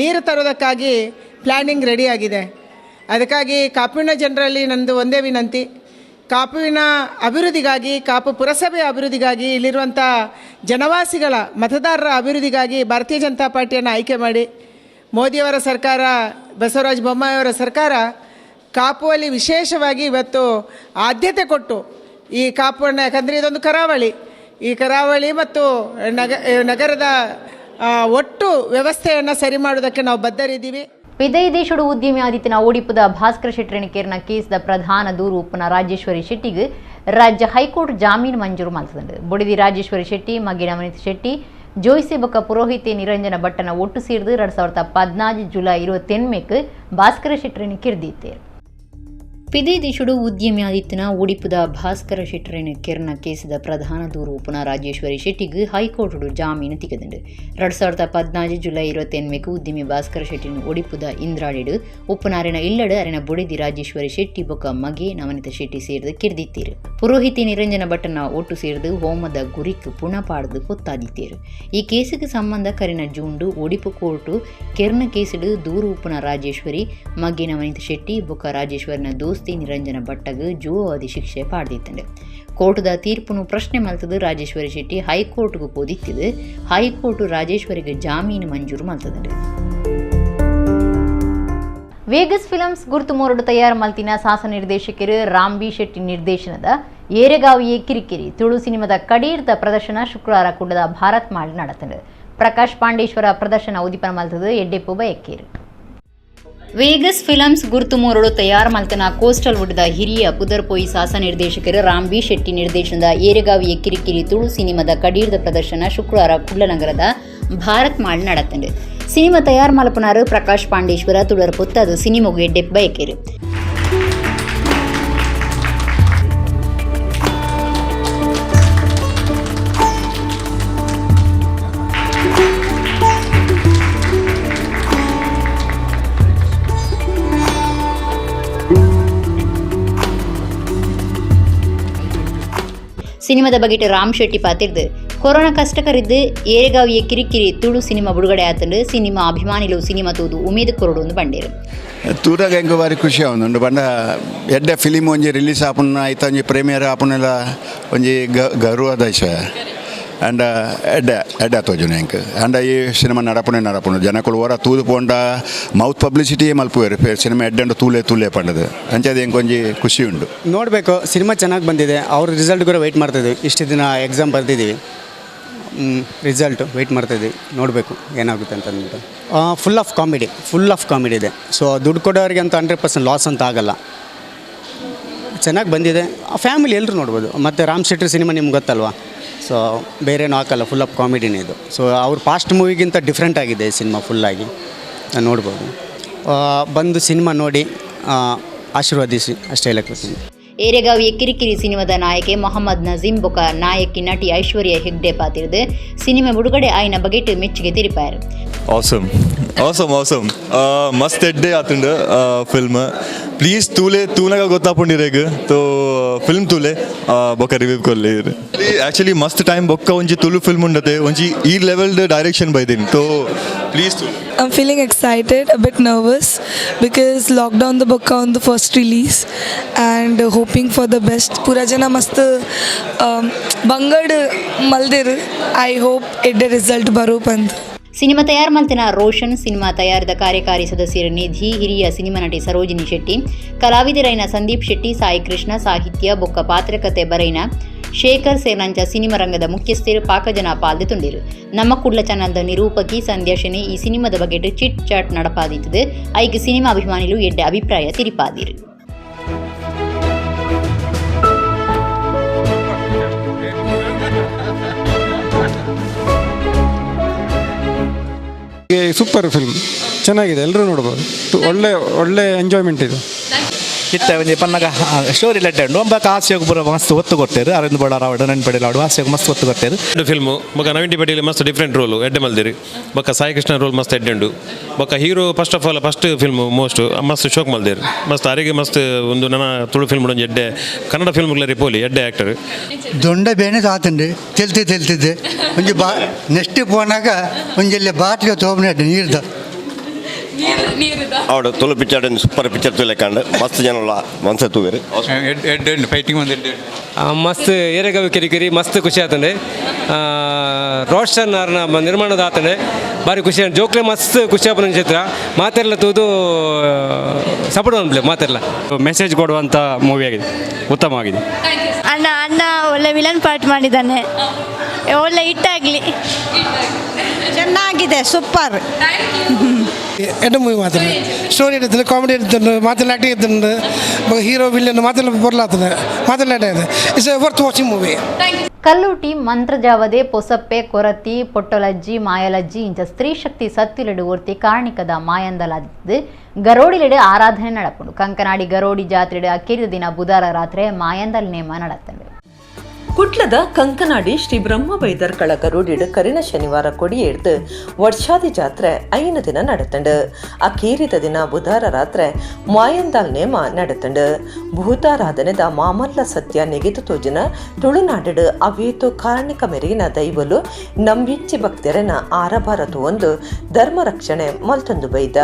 [SPEAKER 6] ನೀರು ತರೋದಕ್ಕಾಗಿ ಪ್ಲ್ಯಾನಿಂಗ್ ರೆಡಿಯಾಗಿದೆ. ಅದಕ್ಕಾಗಿ ಕಾಪುವಿನ ಜನರಲ್ಲಿ ನನ್ನದು ಒಂದೇ ವಿನಂತಿ, ಕಾಪುವಿನ ಅಭಿವೃದ್ಧಿಗಾಗಿ, ಕಾಪು ಪುರಸಭೆಯ ಅಭಿವೃದ್ಧಿಗಾಗಿ, ಇಲ್ಲಿರುವಂಥ ಜನವಾಸಿಗಳ ಮತದಾರರ ಅಭಿವೃದ್ಧಿಗಾಗಿ ಭಾರತೀಯ ಜನತಾ ಪಾರ್ಟಿಯನ್ನು ಆಯ್ಕೆ ಮಾಡಿ. ಮೋದಿಯವರ ಸರ್ಕಾರ, ಬಸವರಾಜ ಬೊಮ್ಮಾಯಿಯವರ ಸರ್ಕಾರ ಕಾಪುವಲ್ಲಿ ವಿಶೇಷವಾಗಿ ಇವತ್ತು ಆದ್ಯತೆ ಕೊಟ್ಟು ಈ ಕಾಪುವನ್ನು, ಯಾಕಂದರೆ ಇದೊಂದು ಕರಾವಳಿ, ಈ ಕರಾವಳಿ ಮತ್ತು ನಗರದ ಒಟ್ಟು ವ್ಯವಸ್ಥೆಯನ್ನು ಸರಿ ಮಾಡೋದಕ್ಕೆ ನಾವು ಬದ್ಧರಿದ್ದೀವಿ.
[SPEAKER 1] ವಿದಯ ದೇಶಡು ಉದ್ಯಮಿ ಆದಿತ್ಯನ ಓಡಿಪುದ ಭಾಸ್ಕರ ಶೆಟ್ಟರಿನ ಕೇರ್ನ ಕೇಸ್ದ ಪ್ರಧಾನ ದೂರು ಉಪ್ಪುನ ರಾಜೇಶ್ವರಿ ಶೆಟ್ಟಿಗೆ ರಾಜ್ಯ ಹೈಕೋರ್ಟ್ ಜಾಮೀನು ಮಂಜೂರು ಮಲ್ತದಂಡು. ಬೊಡಿದಿ ರಾಜೇಶ್ವರಿ ಶೆಟ್ಟಿ, ಮಗಿನ ಮನಿತ್ ಶೆಟ್ಟಿ, ಜೋಯಿಸಿ ಬೊಕ್ಕ ಪುರೋಹಿತೆ ನಿರಂಜನ ಭಟ್ಟನ ಒಟ್ಟು ಸೇರ್ದು 2014 ಜುಲೈ 28 ಭಾಸ್ಕರ ಶೆಟ್ಟರಿನ ಕಿರ್ದಿತ್ತೇರು.
[SPEAKER 5] ಪಿದೆ ದಿಶುಡು ಉದ್ಯಮಿ ಆದಿತ್ತಿನ ಒಡಿಪುದ ಭಾಸ್ಕರ ಶೆಟ್ಟರಿನ ಕೆರ್ನ ಕೇಸಿದ ಪ್ರಧಾನ ದೂರು ಉಪುನ ರಾಜೇಶ್ವರಿ ಶೆಟ್ಟಿಗ್ ಹೈಕೋರ್ಟ್ ಜಾಮೀನು ತಿಕ್ಕದುಂಡು. 2014 ಜುಲೈ 28 ಉದ್ಯಮಿ ಭಾಸ್ಕರ ಶೆಟ್ಟಿನ ಒಡಿಪುದ ಇಂದ್ರಾಳಿಡು ಉಪ್ಪುನಾರಿನ ಇಲ್ಲಡು ಅರಿನ ಬುಡಿದಿ ರಾಜೇಶ್ವರಿ ಶೆಟ್ಟಿ ಬೊಕ್ಕ ಮಗೆ ನವನಿತ ಶೆಟ್ಟಿ ಸೇರ್ದು ಕಿರ್ದಿತ್ತೀರು. ಪುರೋಹಿತಿ ನಿರಂಜನ ಭಟ್ಟನ ಒಟ್ಟು ಸೇರ್ದು ಹೋಮದ ಗುರಿಕ್ ಪುಣ ಪಾಡ್ದು ಹೊತ್ತಾದಿತ್ತೀರು. ಈ ಕೇಸುಗೆ ಸಂಬಂಧ ಕರಿನ ಜೂಂಡು ಒಡಿಪು ಕೋರ್ಟು ಕೆರ್ನ ಕೇಸಿಡು ದೂರು ಉಪ್ಪುನ ರಾಜೇಶ್ವರಿ ಮಗೆ ನವನಿತ ಶೆಟ್ಟಿ ಬೊಕ್ಕ ರಾಜೇಶ್ವರಿನ ದೋಸ್ತಿ ನಿರಂಜನ ಭಟ್ಟಗ್ ಜೀವಾವಧಿ ಶಿಕ್ಷೆ ಪಾಡ್ದಿತ್ತಂಡು. ಕೋರ್ಟದ ತೀರ್ಪುನು ಪ್ರಶ್ನೆ ಮಲ್ತದು ರಾಜೇಶ್ವರಿ ಶೆಟ್ಟಿ ಹೈಕೋರ್ಟ್ಗೆ ಪೋದಿತ್ತಿದು. ಹೈಕೋರ್ಟ್ ರಾಜೇಶ್ವರಿಗೆ ಜಾಮೀನು ಮಂಜೂರು ಮಲ್ತದಂಡು.
[SPEAKER 1] ವೇಗಸ್ ಫಿಲಮ್ಸ್ ಗುರುತು ಮೋರಡು ತಯಾರು ಮಲ್ತಿನ ಸಾಹಸ ನಿರ್ದೇಶಕರು ರಾಮ್ ಬಿ ಶೆಟ್ಟಿ ನಿರ್ದೇಶನದ ಏರೆಗಾವಿಯೇ ಕಿರಿಕಿರಿ ತುಳು ಸಿನಿಮಾದ ಕಡೀರ್ದ ಪ್ರದರ್ಶನ ಶುಕ್ರವಾರ ಕುಂಡದ ಭಾರತ್ ಮಾಲ್ നടത്തുന്നത്. ಪ್ರಕಾಶ್ ಪಾಂಡೇಶ್ವರ ಪ್ರದರ್ಶನ ಉದ್ದೀಪನ ಮಲ್ತದು ಎಡ್ಡೆಪ್ಪು ಬಯಕ್ಕೇರು.
[SPEAKER 5] ವೇಗಸ್ ಫಿಲಮ್ಸ್ ಗುರುತು ಮೋರಡು ತಯಾರು ಮಲ್ತನ ಕೋಸ್ಟಲ್ ವುಡ್ದ ಹಿರಿಯ ಪುದರ್ಪೋಯಿ ಸಾಹಸ ನಿರ್ದೇಶಕರು ರಾಮ್ ಬಿ ಶೆಟ್ಟಿ ನಿರ್ದೇಶನದ ಏರೆಗಾವಿಯ ಕಿರಿಕಿರಿ ತುಳು ಸಿನಿಮಾದ ಕಡೀರ್ದ ಪ್ರದರ್ಶನ ಶುಕ್ರವಾರ ಕುಡ್ಲನಗರದ ಭಾರತ್ ಮಾಲ್ നടത്തുന്നുണ്ട്. ಸಿನಿಮಾ ತಯಾರು ಮಲ್ಪನಾರು ಪ್ರಕಾಶ್ ಪಾಂಡೇಶ್ವರ ತುಳರ್ ಪೊತ್ತದು ಸಿನಿಮೊಗು ಎಡ್ಡೆಪ್ ಬಯಕೇರು. ಸಿನಿಮಾದ ಬಗೆಟ್ ರಾಮ್ ಶೆಟ್ಟಿ ಪಾತಿರ್ದು ಕೊರೋನಾ ಕಷ್ಟಕರಿದ್ದು ಏರೆಗಾವಿಯ ಕಿರಿಕಿರಿ ತುಳು ಸಿನಿಮಾ ಬಿಡುಗಡೆ ಆತಂಡು ಸಿನಿಮಾ ಅಭಿಮಾನಿಲು ಸಿನಿಮಾ ತೂದು ಉಮೇದು ಕೊರಡು ಒಂದು ಬಂಡೇರು.
[SPEAKER 7] ತೂರಾಗ ಹೆಂಗೆ ಬಾರಿ ಖುಷಿ ಆವೊಂದುಂಡು ಬಂಡ ಎಡ್ಡೆ ಫಿಲಿಮ್ ಒಂಜಿ ರಿಲೀಸ್ ಆಪುನ ಐತ ಒಂಜಿ ಪ್ರೀಮಿಯರ್ ಆಪುನೆಲ ಒಂಜಿ ಗೌರವದ ವಿಷಯ. ಆ್ಯಂಡ್ ಎಡ್ಡೆ ಎಡ್ಡೆ ತೋಜುನ ಎಂಕ್ ಆ್ಯಂಡ್ ಈ ಸಿನಿಮಾ ನಡಪುನೆ ನಡಪುನು ಜನಕುಲು ಓರ ತೂದು ಪೋಂಡ ಮೌತ್ ಪಬ್ಲಿಸಿಟಿಯೇ ಮಲ್ಪುವೆರು ಸಿನಿಮಾ ಎಡ್ಡೆಂಡು ತೂಲೆ ತೂಲೆ ಪಂಡದು ಅಂಚದ ಎಂಕ್ ಒಂಜಿ ಖುಷಿ ಉಂಡು.
[SPEAKER 8] ನೋಡಬೇಕು, ಸಿನಿಮಾ ಚೆನ್ನಾಗಿ ಬಂದಿದೆ. ಅವ್ರ ರಿಸಲ್ಟ್ ಕೂಡ ವೆಯ್ಟ್ ಮಾಡ್ತಾಯಿದ್ವಿ. ಇಷ್ಟು ದಿನ ಎಕ್ಸಾಮ್ ಬರೆದಿದ್ದೀವಿ, ರಿಸಲ್ಟು ವೆಯ್ಟ್ ಮಾಡ್ತಾಯಿದ್ವಿ. ನೋಡಬೇಕು ಏನಾಗುತ್ತೆ ಅಂತ ಅಂದ್ಬಿಟ್ಟು. Full of comedy, full of comedy ಇದೆ. ಸೊ ದುಡ್ಡು ಕೊಡೋರಿಗೆ ಅಂತ 100% ಲಾಸ್ ಅಂತ ಆಗಲ್ಲ. ಚೆನ್ನಾಗಿ ಬಂದಿದೆ. ಫ್ಯಾಮಿಲಿ ಎಲ್ಲರೂ ನೋಡ್ಬೋದು. ಮತ್ತು ರಾಮ್ ಶೆಟ್ಟಿ ಸಿನಿಮಾ ನಿಮ್ಗೆ ಗೊತ್ತಲ್ವಾ, ಸೊ ಬೇರೇನೂ ಹಾಕಲ್ಲ, ಫುಲ್ ಆಫ್ ಕಾಮಿಡಿನೇ ಇದು. ಸೊ ಅವ್ರ ಪಾಸ್ಟ್ ಮೂವಿಗಿಂತ ಡಿಫ್ರೆಂಟ್ ಆಗಿದೆ ಈ ಸಿನಿಮಾ ಫುಲ್ಲಾಗಿ ನೋಡ್ಬೋದು. ಬಂದು ಸಿನಿಮಾ ನೋಡಿ ಆಶೀರ್ವದಿಸಿ ಅಷ್ಟೇ ಹೇಳಕ್ಕೆ ಬರ್ತೀನಿ.
[SPEAKER 5] ಏರೆಗಾವಿಯ ಕಿರಿಕಿರಿ ಸಿನಿಮಾದ ನಾಯಕೆ ಮೊಹಮ್ಮದ್ ನಜೀಂ ಬೊಕ ನಾಯಕಿ ನಟಿ ಐಶ್ವರ್ಯ ಹೆಗ್ಡೆ ಪಾತಿರ್ದು ಸಿನಿಮಾ ಬಿಡುಗಡೆ ಆಯ್ನ ಬಗೆಟ್ ಮೆಚ್ಚುಗೆ ತಿರಿಪಾಯರು.
[SPEAKER 9] Awesome, awesome, awesome. ಮಸ್ತ್ ಎಡ್ಡೆ ಆತುಂಡು ಫಿಲ್ಮ್. ಪ್ಲೀಸ್ ತೂಲೆ ತೂನಗ ಗೊತ್ತಾಪುಂಡಿರೇಗ್ ತೋ ಫಿಲ್ಮ್ ತೂಲೆ ಬೊಕ್ಕ ರಿವ್ಯೂ ಕೊರ್ಲೆ. ಆ್ಯಕ್ಚುಲಿ ಮಸ್ತ್ ಟೈಮ್ ಬೊಕ್ಕ ಒಂಜಿ ತುಳು ಫಿಲ್ಮ್ ಉಂಡತೆ ಒಂಜಿ ಈ ಲೆವೆಲ್ಡ್ ಡೈರೆಕ್ಷನ್ ಬೈದಿನಿ. ತೋ ಪ್ಲೀಸ್ ತೂಲೆ.
[SPEAKER 10] I'm feeling excited, a bit nervous because lockdown the book on the first release and hoping for the best. Pura jana mast bangad maldir. I hope it the result baru pand.
[SPEAKER 5] Cinema ತಯಾರು ಮಲ್ತಿನ Roshan, cinema ತಯಾರಿದ ಕಾರ್ಯಕಾರಿ ಸದಸ್ಯರ ನಿಧಿ, ಹಿರಿಯ cinema ನಟಿ ಸರೋಜಿನಿ ಶೆಟ್ಟಿ, ಕಲಾವಿದರೈನ ಸಂದೀಪ್ ಶೆಟ್ಟಿ, ಸಾಯಿ ಕೃಷ್ಣ, ಸಾಹಿತ್ಯ ಬೊಕ್ಕ ಪಾತ್ರಕತೆ ಬರೈನ Shekhar ಸೇರ್ನಂಚ cinema ರಂಗದ ಮುಖ್ಯಸ್ಥರು ಪಾಕಜನ ಪಾಲ್ದೆ ತುಂಡಿರು. ನಮ್ಮ ಕುಡ್ಲ ಚಾನಲ್ದ ನಿರೂಪಕಿ ಸಂಧ್ಯಾ ಶೆಣಿ ಈ ಸಿನಿಮಾದ ಬಗ್ಗೆ ಚಿಟ್ ಚಾಟ್ ನಡಪಾದಿತ್ತದು. ಐಕ್ ಸಿನಿಮಾ ಅಭಿಮಾನಿಲು ಎಡ್ಡೆ ಅಭಿಪ್ರಾಯ ತಿರಿಪಾದಿರು.
[SPEAKER 11] ಸೂಪರ್ ಫಿಲ್ಮ್, ಚೆನ್ನಾಗಿದೆ, ಎಲ್ಲರೂ ನೋಡ್ಬೋದು. ಒಳ್ಳೆ ಒಳ್ಳೆ ಎಂಜಾಯ್ಮೆಂಟ್ ಇದು.
[SPEAKER 12] ಇತ್ತ ಒಂಜಿ ಪನ್ನಗ ಸ್ಟೋರಿ ಲೆಡ್ಡೆ ಉಂಡು. ಬೊಕ ಹಾಸ್ಯಗ್ ಪೂರ ಮಸ್ತ್ ಒತ್ತು ಕೊಡ್ತೇರು. ಅರವಿಂದ್ ಬೋಳಾರ್ ಆವಡ್ ನೆನ್ಪಡಿಲ ಆವಡ್ ಹಾಸ್ಯಗ್ ಮಸ್ತ್ ಒತ್ತು ಕೊಡ್ತೇರು.
[SPEAKER 13] ಫಿಲ್ಮು ಬೊಕ ನವೀನ್ ಟಿ ಪಟೇಲ್ ಮಸ್ತ್ ಡಿಫ್ರೆಂಟ್ ರೋಲು ಎಡ್ಡೆ ಮಲ್ದಿರಿ. ಬೊಕ ಸಾಯಿ ಕೃಷ್ಣ ರೋಲ್ ಮಸ್ತ್ ಎಡ್ಡೆ ಉಂಡು. ಬೊಕ hero first of all first film most ಮಸ್ತ್ ಶೋಕ್ ಮಲ್ದಿರು. ಮಸ್ತ್ ಅರಿಗೆ ಮಸ್ತ್ ಒಂದು ನನ್ನ ತುಳು ಫಿಲ್ಮ್ ಒಂಜಿ ಎಡ್ಡೆ ಕನ್ನಡ ಫಿಲ್ಮ್ಗಳ ಪೋಲಿ ಎಡ್ಡೆ ಆ್ಯಕ್ಟರ್.
[SPEAKER 14] ದೊಂಡ ಬೇನೆ ತಾತಂಡು ತೆಲ್ತಿ ತೆಲ್ತಿದ್ದೆ ಒಂಜಿ ಬಾ ನೆಕ್ಸ್ಟ್ ಪೋನಾಗ ಒಂಜೆಲ್ಲ ಬಾಟ್ಲಿಗೆ ತೋಬನೆ ನೀರ್ದ
[SPEAKER 15] ಅವಡು ತುಳು picture super picture ತೂಲೆಕಂಡು ಮಸ್ತ್ ಜನ ಮನ್ಸ ತೂವೆರು.
[SPEAKER 11] ಫೈಟಿಂಗ್ ಒಂದು ಎಡ್ಡೆ
[SPEAKER 16] ಮಸ್ತ್ ಏರೆಗವಿ ಕಿರಿಕಿರಿ ಮಸ್ತ್ ಖುಷಿ ಆತಂಡೆ. ರೋಷನ್ ಅವ್ರನ್ನ ನಿರ್ಮಾಣದ ಆತಂಡೆ ಭಾರಿ ಖುಷಿ. ಜೋಕ್ಲೆ ಮಸ್ತ್ ಖುಷಿ ಆಪನ ಚಿತ್ರ ಮಾತೆಲ್ಲ ತೂದು ಸಪೋರ್ಟ್ ಅನ್ಬ್ಲೆ ಮಾತೆಲ್ಲ.
[SPEAKER 17] ಮೆಸೇಜ್ ಕೊಡುವಂಥ ಮೂವಿ ಆಗಿದೆ, ಉತ್ತಮವಾಗಿದೆ.
[SPEAKER 18] ಅಣ್ಣ ಅಣ್ಣ ಒಳ್ಳೆ ವಿಲನ್ ಪಾರ್ಟ್ ಮಾಡಿದ್ದಾನೆ, ಒಳ್ಳೆ ಹಿಟ್ಟಾಗಲಿ.
[SPEAKER 6] ಚೆನ್ನಾಗಿದೆ, ಸೂಪರ್.
[SPEAKER 4] ಎಡ್ಡೆ ಮೂವಿ ಮಾತ್ರ. ಸ್ಟೋರಿ ಇರ್ತದೆ, ಕಾಮಿಡಿ ಇರ್ತದೆ, ಮಾತೆಲ್ಲ ಆ್ಯಕ್ಟಿಂಗ್ ಇರ್ತದೆ, ಹೀರೋ ವಿಲ್ಲನ್ ಮಾತೆಲ್ಲ ಬರ್ಲಾತದೆ, ಮಾತೆಲ್ಲ ಇದೆ. It's a worth watching movie.
[SPEAKER 1] Kallurti, Mantrajavade, Posappe, Korathi, Pottolajji, Mayalajji ಇಂಚ ಸ್ತ್ರೀ ಶಕ್ತಿ ಸತ್ತಿಲೆಡು ಒರ್ತಿ ಕಾರ್ಣಿಕದ ಮಾಯಂದಲಾದಿತ್ತು ಗರೋಡಿಲೆಡು ಆರಾಧನೆ ನಡಪುಂಡು. ಕಂಕನಾಡಿ ಗರೋಡಿ ಜಾತ್ರೆಡು ಅಕ್ಕೇರಿದ ದಿನ ಬುಧಾರ ರಾತ್ರಿ ಮಾಯಂದಲ್ ನೇಮ ನಡತ್ತಂಡು.
[SPEAKER 19] ಕುಟ್ಲದ ಕಂಕನಾಡಿ ಶ್ರೀ ಬ್ರಹ್ಮ ಬೈದರ್ಕಳ ಗರುಡಿಡು ಕರಿನ ಶನಿವಾರ ಕೊಡಿಯೇಡ್ದು ವರ್ಷಾದಿ ಜಾತ್ರೆ 5 ದಿನ ನಡತಂಡು. ಅಕೇರಿದ ದಿನ ಬುಧಾರ ರಾತ್ರೆ ಮಾಯಂದಾಲ್ ನೇಮ ನಡತಂಡು. ಭೂತಾರಾಧನೆದ ಮಾಮಲ್ಲ ಸತ್ಯ ನೆಗೆದು ತೋಜನ ತುಳುನಾಡು ಅವೇತು ಕಾರಣಿಕ ಮೆರೆಗಿನ ದೈವಲು ನಂಬಿಂಚಿ ಭಕ್ತರನ ಆರಭಾರ ಒಂದು ಧರ್ಮ ರಕ್ಷಣೆ ಮಲ್ತೊಂದು ಬೈದ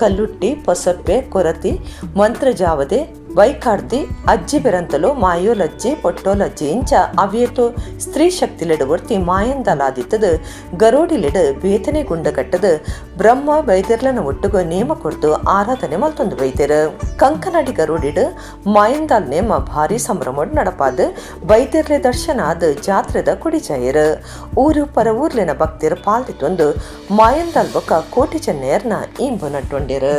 [SPEAKER 19] ಕಲ್ಲುಟ್ಟಿ ಪೊಸಪ್ಪೆ ಕೊರತಿ ಮಂತ್ರಜಾವದೆ ಬೈಕಾಡ್ತಿ ಅಜ್ಜಿ ಬೆರಂತಲು ಮಾಯೋಲಜ್ಜಿ ಪೊಟ್ಟೋಲಜ್ಜಿ ಇಂಚ ಅವಿಯತು ಸ್ತ್ರೀ ಶಕ್ತಿಲೆಡು ಒರ್ತಿ ಮಾಯಂದಲಾದಿತ್ತದು ಗರೋಡಿಲೆಡು ಬೇತನೆ ಗುಂಡಗಟ್ಟದು ಬ್ರಹ್ಮ ಬೈದರ್ಲನ ಒಟ್ಟುಗು ನೇಮ ಕೊಡ್ತು ಆರಾಧನೆ ಮಲ್ತೊಂದು ಬೈದೆರು. ಕಂಕನಾಡಿ ಗರೋಡಿಡು ಮಾಯಂದಾಲ್ ನೇಮ ಭಾರಿ ಸಂಭ್ರಮಡ್ ನಡಪಾದು ಬೈದೆರ್ಲೆ ದರ್ಶನ ಆದ ಜಾತ್ರೆದ ಕುಡಿಜಾಯರು. ಊರು ಪರ ಊರ್ಲಿನ ಭಕ್ತಿಯರು ಪಾಲ್ದಿತ್ತೊಂದು ಮಾಯಂದಾಲ್ ಬೊಕ್ಕ ಕೋಟಿ ಚೆನ್ನೆಯರ್ನ ಇಂಬು ನಟ್ಟೊಂಡಿರು.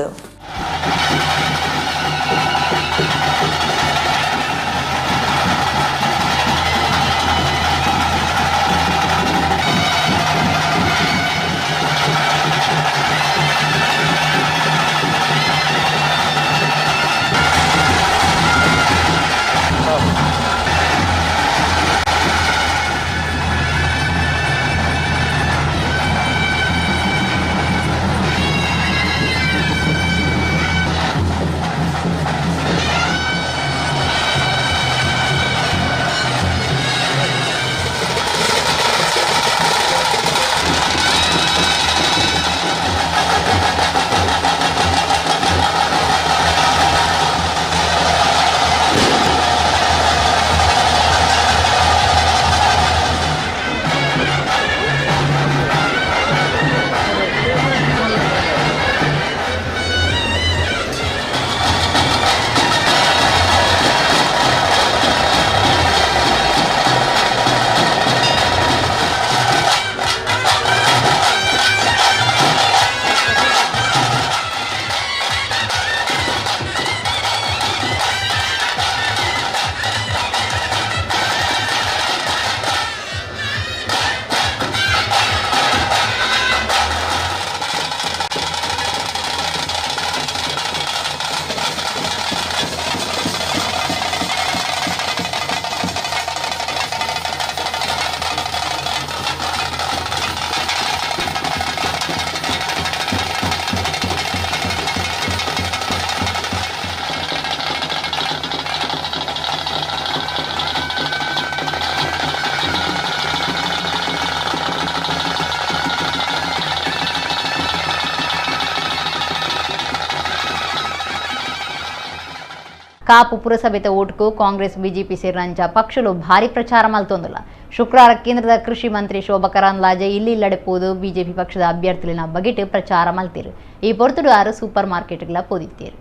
[SPEAKER 1] ಕಾಪು ಪುರಸಭೆತ ಓಟ್ಕು ಕಾಂಗ್ರೆಸ್ ಬಿಜೆಪಿ ಸೇರಿನಂಚ ಪಕ್ಷಲು ಭಾರಿ ಪ್ರಚಾರ ಮಲ್ತೊಂದುಲ್ಲ. ಶುಕ್ರವಾರ ಕೇಂದ್ರದ ಕೃಷಿ ಮಂತ್ರಿ ಶೋಭಾ ಕರಂದ್ಲಾಜೆ ಇಲ್ಲಿ ಇಲ್ಲಡೆಪೋದು ಬಿಜೆಪಿ ಪಕ್ಷದ ಅಭ್ಯರ್ಥಿಲಿನ ಬಗೆಟ್ ಪ್ರಚಾರ ಮಲ್ತೀರು. ಈ ಪೊರ್ತುಡು ಆರು ಸೂಪರ್ ಮಾರ್ಕೆಟ್ಗಳ ಪೋದಿತ್ತೀರು.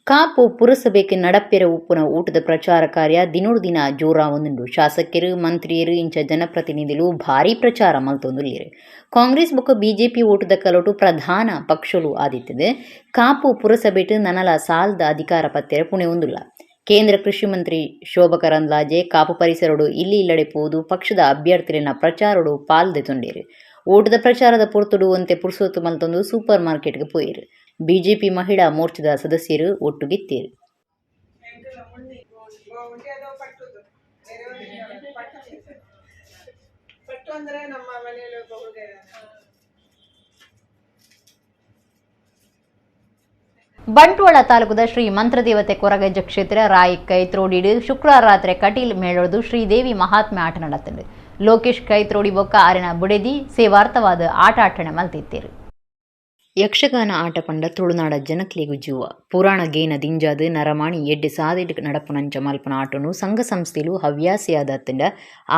[SPEAKER 5] ಕಾಪು ಪುರಸಭೆಗೆ ನಡಪೆರ ಉಪ್ಪುನ ಊಟದ ಪ್ರಚಾರ ಕಾರ್ಯ ದಿನೋಡು ದಿನ ಜೋರಾವೊಂದುಂಡು. ಶಾಸಕರು ಮಂತ್ರಿಯರು ಇಂಚ ಜನಪ್ರತಿನಿಧಿಲು ಭಾರಿ ಪ್ರಚಾರ ಮಲ್ತೊಂದುಲ್ಲೆರ್. ಕಾಂಗ್ರೆಸ್ ಬೊಕ್ಕ ಬಿಜೆಪಿ ಓಟುದ ಕಲೋಟು ಪ್ರಧಾನ ಪಕ್ಷಲು ಆದಿತ್ತದೆ. ಕಾಪು ಪುರಸಭೆಟ್ ನನಲ ಸಾಲ್ದ ಅಧಿಕಾರ ಪತ್ತೆರ ಪುಣೆ ಹೊಂದುಲ್ಲ. ಕೇಂದ್ರ ಕೃಷಿ ಮಂತ್ರಿ ಶೋಭಾ ಕರಂದ್ಲಾಜೆ ಕಾಪು ಪರಿಸರಡು ಇಲ್ಲಿ ಇಲ್ಲಡೆ ಪೋದು ಪಕ್ಷದ ಅಭ್ಯರ್ಥಿನ ಪ್ರಚಾರಡು ಪಾಲ್ದೆತೊಂಡೇರು. ಓಟದ ಪ್ರಚಾರದ ಪೊರ್ತುಡು ಒಂತೆ ಪುರ್ಸೊತ್ತು ಮಲ್ತೊಂದು ಸೂಪರ್ ಮಾರ್ಕೆಟ್ಗೆ ಪೋಯೆರು. ಬಿಜೆಪಿ ಮಹಿಳಾ ಮೋರ್ಚಾದ ಸದಸ್ಯರು ಒಟ್ಟುಗಿತ್ತೇರು.
[SPEAKER 1] ಬಂಟ್ವಾಳ ತಾಲೂಕುದ ಶ್ರೀ ಮಂತ್ರದೇವತೆ ಕೊರಗಜ್ಜ ಕ್ಷೇತ್ರ ರಾಯಿ ಕೈತ್ರೋಡಿಡು ಶುಕ್ರವಾರ ರಾತ್ರಿ ಕಟೀಲ್ ಮೇಳೊಡ್ದು ಶ್ರೀದೇವಿ ಮಹಾತ್ಮೆ ಆಟ ನಡತ್ತಂಡು. ಲೋಕೇಶ್ ಕೈತ್ರೋಡಿ ಬೊಕ್ಕ ಆರಿನ ಬುಡೆದಿ ಸೇವಾರ್ಥವಾದ ಆಟ ಆಟಣೆ ಮಲ್ತಿತ್ತೇರು.
[SPEAKER 5] ಯಕ್ಷಗಾನ ಆಟ ಪಂಡ ತುಳುನಾಡ ಜನಕ್ಲೆಗು ಜೂವ ಪುರಾಣ ಗೇನ ದಿಂಜಾದ್ ನರಮಾಣಿ ಎಡ್ಡೆ ಸಾದಿಡ್ ನಡಪುನಂಚ ಮಲ್ಪುನ ಆಟನು ಸಂಘ ಸಂಸ್ಥೆಲು ಹವ್ಯಾಸಿಯಾದತ್ತಂಡ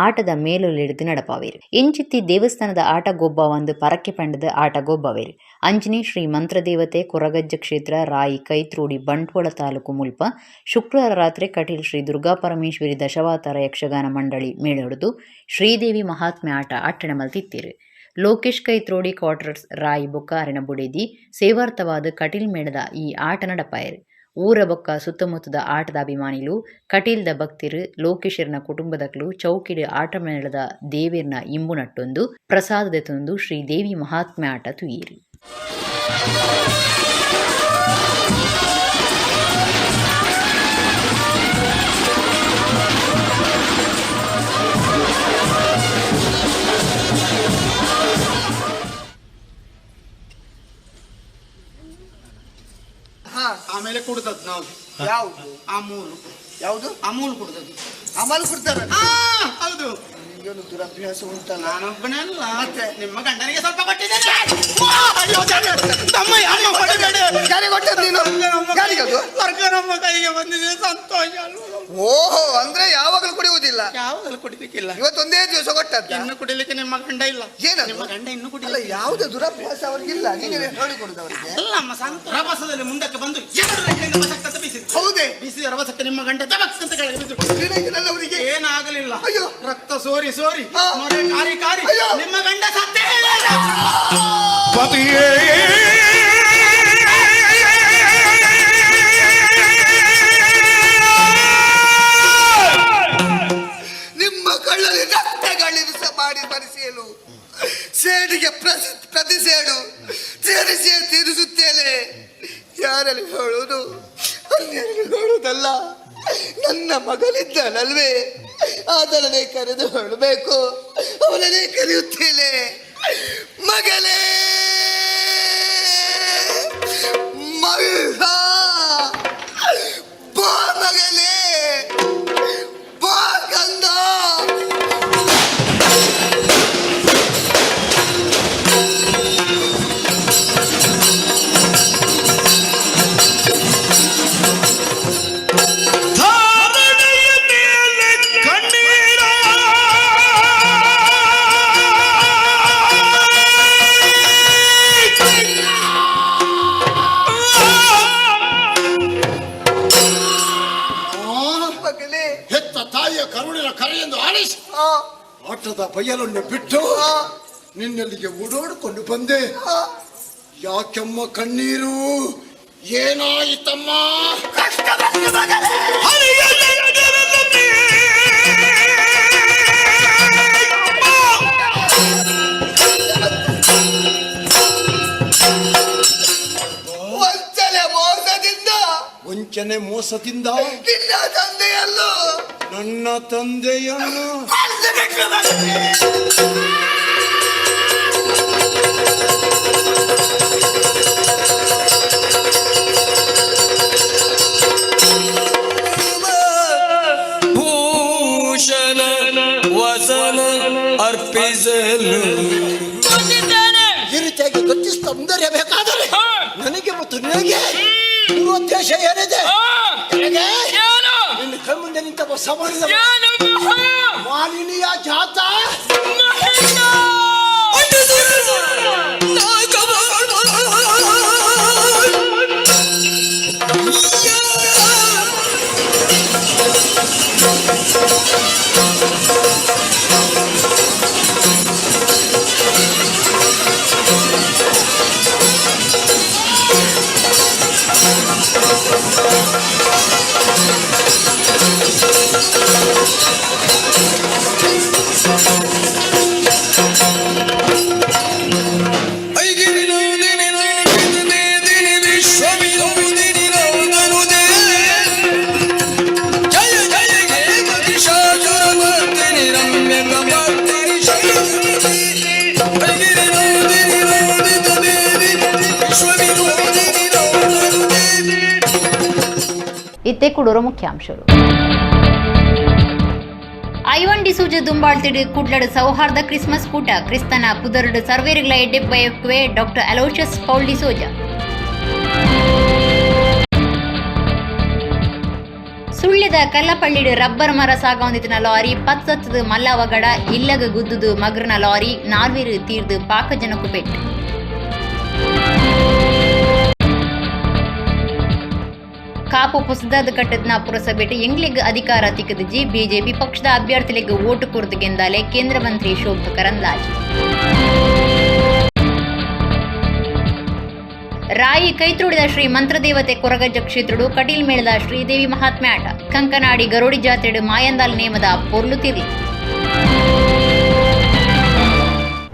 [SPEAKER 5] ಆಟದ ಮೇಲೊಲೆಡ್ದು ನಡಪಾವೇರು. ಇಂಚಿತ್ತಿ ದೇವಸ್ಥಾನದ ಆಟ ಗೊಬ್ಬವಂದು ಪರಕ್ಕೆ ಪಂಡದ ಆಟ ಗೊಬ್ಬವೇರು. ಅಂಚನೆ ಶ್ರೀ ಮಂತ್ರದೇವತೆ ಕೊರಗಜ್ಜ ಕ್ಷೇತ್ರ ರಾಯಿ ಕೈತ್ರೋಡಿ ಬಂಟ್ವಾಳ ತಾಲೂಕು ಮುಲ್ಪ ಶುಕ್ರವಾರ ರಾತ್ರಿ ಕಟೀಲ್ ಶ್ರೀ ದುರ್ಗಾ ಪರಮೇಶ್ವರಿ ದಶಾವತಾರ ಯಕ್ಷಗಾನ ಮಂಡಳಿ ಮೇಳೊಡ್ದು ಶ್ರೀದೇವಿ ಮಹಾತ್ಮೆ ಆಟ ಅಟ್ಟಣೆ ಮಲ್ತಿತ್ತೀರು. ಲೋಕೇಶ್ ಕೈತ್ರೋಡಿ ಕ್ವಾರ್ಟರ್ಸ್ ರಾಯಿ ಬೊಕ್ಕ ಅರೆನ ಬುಡೇದಿ ಸೇವಾರ್ಥವಾದ ಕಟೀಲ್ ಮೇಳದ ಈ ಆಟ ನಡಪಾಯರು. ಊರ ಬೊಕ್ಕ ಸುತ್ತಮುತ್ತದ ಆಟದ ಅಭಿಮಾನಿಲು, ಕಟೀಲ್ದ ಭಕ್ತಿರು, ಲೋಕೇಶರ್ನ ಕುಟುಂಬದಕ್ಲು ಚೌಕಿಡ್ ಆಟ ಮೇಳದ ದೇವೆರ್ನ ಇಂಬು ನಟ್ಟೊಂದು ಪ್ರಸಾದ ದೆತೊಂದು ಶ್ರೀ ದೇವಿ ಮಹಾತ್ಮೆ ಆಟ ತೂಯೆರ್.
[SPEAKER 20] ಆಮೇಲೆ ಕುಡ್ದದ್ದು ನಾವು.
[SPEAKER 21] ಯಾವುದು?
[SPEAKER 20] ಅಮೂಲ್.
[SPEAKER 21] ಯಾವುದು?
[SPEAKER 20] ಅಮೂಲ್ ಕುಡ್ದದ್ದು.
[SPEAKER 21] ಅಮಲ್ ಕುಡ್ತಾರೆ?
[SPEAKER 20] ಹೌದು.
[SPEAKER 21] ನಿಮಗೊಂದು ದುರಭ್ಯಾಸ ಉಂಟಲ್ಲ.
[SPEAKER 20] ನಾನೊಬ್ಬನೇ ಅಲ್ಲ, ಮತ್ತೆ ನಿಮ್ಮ ಗಂಡನಿಗೆ ಸ್ವಲ್ಪ ಕೊಟ್ಟಿದ್ದೇನೆ.
[SPEAKER 21] ಯಾರಿಗೆ ಕೊಟ್ಟದ್ದು ನೀನು? ಯಾರಿಗದು?
[SPEAKER 20] ಸ್ವರ್ಗ ನಮ್ಮ ಕೈಗೆ ಬಂದಿದೆ, ಸಂತೋಷ ಅಲ್ವಾ?
[SPEAKER 21] ಓಹೋ, ಅಂದ್ರೆ ಯಾವಾಗಲೂ ಕುಡಿಯುವುದಿಲ್ಲ?
[SPEAKER 20] ಯಾವಾಗಲೂ ಕುಡಿಲಿಕ್ಕಿಲ್ಲ.
[SPEAKER 21] ಇವತ್ತೊಂದೇ ದಿವಸ ಕೊಟ್ಟದ್ದು.
[SPEAKER 20] ಇನ್ನು ಕುಡಿಲಿಕ್ಕೆ ನಿಮ್ಮ ಗಂಡ ಇಲ್ಲ.
[SPEAKER 21] ಏನದು?
[SPEAKER 20] ನಿಮ್ಮ ಗಂಡ ಇನ್ನು
[SPEAKER 21] ಅಲ್ಲ,
[SPEAKER 20] ಕುಡಿಲಿಕ್ಕೆ
[SPEAKER 21] ಯಾವುದೇ ದುರಭ್ಯಾಸ ಅವರಿಗಿಲ್ಲ, ನೀನೇ ಹೇಳಿಕೊಡುದು ಅವರಿಗೆ.
[SPEAKER 20] ಅಲ್ಲ ಅಮ್ಮ, ಸಂತ ರಭಸದಲ್ಲಿ ಮುಂದಕ್ಕೆ ಬಂದು ಎರಡು ರೆಕ್ಕೆಯಿಂದ ಬಸಕ್ ಅಂತ ಬೀಸಿದ್ರು.
[SPEAKER 21] ಹೌದೇ?
[SPEAKER 20] ಬೀಸಿದ ರಭಸಕ್ಕೆ ನಿಮ್ಮ ಗಂಡ ದಬಕ್ಸ್ ಅಂತ ಕೆಳಗೆ ಬಿದ್ರು.
[SPEAKER 21] ಏನಾಗಿಲ್ಲ ಅವರಿಗೆ?
[SPEAKER 20] ಏನಾಗಲಿಲ್ಲ.
[SPEAKER 21] ಅಯ್ಯೋ.
[SPEAKER 20] ರಕ್ತ ಸೋರಿ ಸೋರಿ ನೊರೆ ಕಾರಿ ಕಾರಿ
[SPEAKER 21] ಅಯ್ಯೋ.
[SPEAKER 20] ನಿಮ್ಮ ಗಂಡ ಸತ್ತೇ.
[SPEAKER 21] ನಿಮ್ಮ ಕಳ್ಳಲ್ಲಿ ರಕ್ತಗಳಿರಿಸ ಮಾಡಿ ಮರಿಸಲು ಸೇಡಿಗೆ ಪ್ರತಿ ಸೇಡು ತೀರಿಸಿಯೇ ತೀರಿಸುತ್ತೇನೆ. ಯಾರಲ್ಲಿ ಹೇಳುವುದು? ಅನ್ಯರಲ್ಲಿ ಹೇಳುವುದಲ್ಲ. ನನ್ನ ಮಗನಿದ್ದಾನಲ್ವೇ, ಆತನನ್ನೇ ಕರೆದು ಹೇಳಬೇಕು. ಅವನನ್ನೇ ಕರೆಯುತ್ತೇನೆ. ಮಗನೇ ಮಗ, ಬಾ ಮಗನೇ, ಬಾ ಕಂದ.
[SPEAKER 22] ಧಾರಣೆಯ ಮೇಲೆ ಕಣ್ಣೀರ
[SPEAKER 21] ಮಗನೇ.
[SPEAKER 23] ಹೆತ್ತ ತಾಯಿಯ ಕರುಣಿನ ಕರೆಯೆಂದು ಆಲಿಸಿ ಆಟದ ಬಯಲನ್ನು ಬಿಟ್ಟು ನಿನ್ನಲ್ಲಿಗೆ ಓಡೋಡಿಕೊಂಡು ಬಂದೆ. ಯಾಕೆಮ್ಮ ಕಣ್ಣೀರು? ಏನಾಯಿತಮ್ಮ?
[SPEAKER 21] ವಂಚನೆ ಮೋಸದಿಂದ,
[SPEAKER 23] ವಂಚನೆ ಮೋಸದಿಂದ
[SPEAKER 21] ನಿನ್ನ ತಂದೆಯನ್ನು,
[SPEAKER 23] ನನ್ನ ತಂದೆಯನ್ನು
[SPEAKER 21] ಕೊಂದು ಬಿಟ್ರು ಮಗನೇ.
[SPEAKER 22] ಭೂಷಣ ವಸನ ಅರ್ಪಿಸಲು
[SPEAKER 23] ಈ ರೀತಿಯಾಗಿ ಗರ್ಜಿಸ್ತಾ ಮುಂದುವರಿಯಬೇಕಾದರೆ ನನಗೆ ಮತ್ತು ನಿನಗೆ ಪೂರ್ವೋದ್ದೇಶ ಏನಿದೆ? ನಿನಗೆ ನಿನ್ನ ಕಣ್ಮುಂದೆ ನಿಂತ ಸಮಾನದ ಮಾಲಿನಿಯ ಜಾತ
[SPEAKER 1] ಇತ್ತೆ ಕುಡೂರು ಮುಖ್ಯಾಂಶಗಳು.
[SPEAKER 5] ಐವನ್ ಡಿಸೂಜ ದುಂಬಾಳ್ತಿಡು ಕುಡ್ಲಡು ಸೌಹಾರ್ದ ಕ್ರಿಸ್ಮಸ್ ಕೂಟ. ಕ್ರಿಸ್ತನ ಪುದರುಡು ಸರ್ವೇರುಗಳ ಎಡ್ಡೆ ಬಯಕುವೆ ಡಾಕ್ಟರ್ ಅಲೋಷಸ್ ಪೌಲ್ ಡಿಸೋಜ. ಸುಳ್ಯದ ಕಲ್ಲಪಳ್ಳಿಡು ರಬ್ಬರ್ ಮರ ಸಾಗವಂದಿತ್ತಿನ ಲಾರಿ ಪತ್ಸತ್ತದು ಮಲ್ಲವಗಡ ಇಲ್ಲಗ ಗುದ್ದುದು ಮಗ್ರನ ಲಾರಿ ನಾಲ್ವೇರು ತೀರ್ದು ಪಾಕ ಜನಕು ಪೆಟ್ಟು. ಕಾಪು ಪುಸದಾದ ಕಟ್ಟದ್ನ ಪುರಸಭೆಟ್ ಎಂಗ್ಲಿಗ್ ಅಧಿಕಾರ ತಿಕ್ಕದಿಜಿ ಬಿಜೆಪಿ ಪಕ್ಷದ ಅಭ್ಯರ್ಥಿಗಳಿಗೆ ಓಟು ಕೊರತು ಗೆಂದಾಲೆ ಕೇಂದ್ರ ಮಂತ್ರಿ ಶೋಭಾ ಕರಂದ್ಲಾಜೆ.
[SPEAKER 1] ರಾಯಿ ಕೈತೋಡಿದ ಶ್ರೀ ಮಂತ್ರದೇವತೆ ಕೊರಗಜ್ಜ ಕ್ಷೇತ್ರಡು ಕಟೀಲ್ ಮೇಳದ ಶ್ರೀದೇವಿ ಮಹಾತ್ಮೆ ಆಟ. ಕಂಕನಾಡಿ ಗರೋಡಿ ಜಾತ್ರೆಡು ಮಾಯಂದಾಲ್ ನೇಮದ ಪೊರ್ಲು ತಿರ್ಲಿ.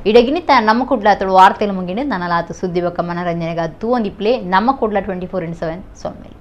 [SPEAKER 1] ಇಡಗಿನಿತ ನಮ್ಮ ಕುಡ್ಲ ತುಳು ವಾರ್ತೆಲು ಮುಗಿಂಡು ನನಲಾತು ಸುದ್ದಿ ಬೊಕ್ಕ ಮನರಂಜನೆಗ ತೂವೊಂದಿಪ್ಲೆ ನಮ್ಮ ಕುಡ್ಲ 24x7 ಸೊನ್ಮೆಲ್.